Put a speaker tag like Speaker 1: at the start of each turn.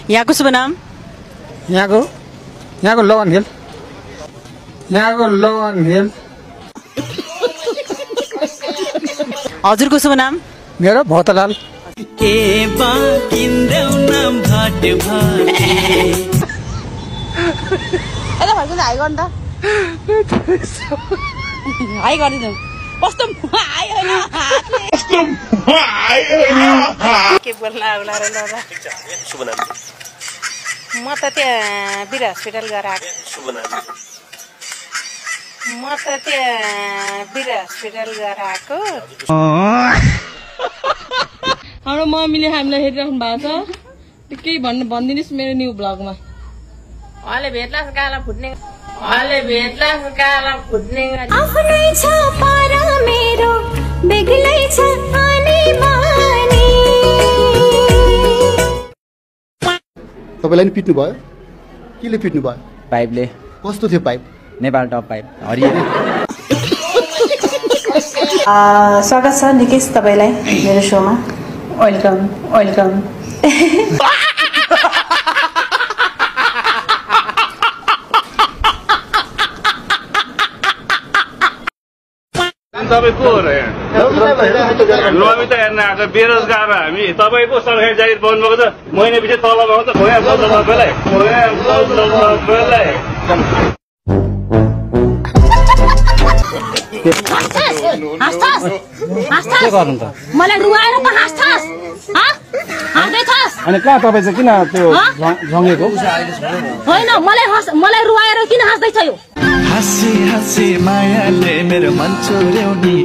Speaker 1: यहाँको शुभ नाम?
Speaker 2: यहाँको लगन खेल।
Speaker 1: हजुरको शुभ नाम?
Speaker 2: मेरो भोतलाल।
Speaker 1: हाई गर्नु त हाई गरिदिनु कस्तो के बोल्ला होला र
Speaker 3: शुभ नाम?
Speaker 1: म त त्यहाँ वीर हस्पिटल गएर आएको।
Speaker 3: शुभ नाम?
Speaker 1: म त त्यहाँ वीर हस्पिटल गएर आएको।
Speaker 4: हाम्रो मम्मीले हामीलाई हेरिराख्नु भएको छ केही भनिदिनुहोस् मेरो न्यू ब्लगमा।
Speaker 1: अहिले भेट्ला काला फुट्ने
Speaker 5: आफ्नै छ पर मेरो बेग्लै छ आनी बानी।
Speaker 6: तपाईलाई नि पिट्नु भयो? केले पिट्नु भयो?
Speaker 7: पाइपले।
Speaker 6: कस्तो थियो पाइप?
Speaker 7: नेपाल टप पाइप हरियो।
Speaker 8: स्वागत छ निकेश तपाईलाई मेरो शोमा।
Speaker 4: वेलकम।
Speaker 9: तपाईँ को हो र यहाँ? नमिता हेर्न आएको बेरोजगार हामी। तपाईँ को सरकारी जागिर पाउनुभएको छ? महिना पछि तलब आउँछ तपाईँलाई।
Speaker 4: मलाई रुवाएर त हाँस्छस्
Speaker 2: अनि कहाँ तपाईँ चाहिँ किन त्यो झङ्गेको?
Speaker 4: होइन मलाई रुवाएर किन हाँस्दैछ यो?
Speaker 10: हँसी हँसी मायाले मेरो मन चोर्याउने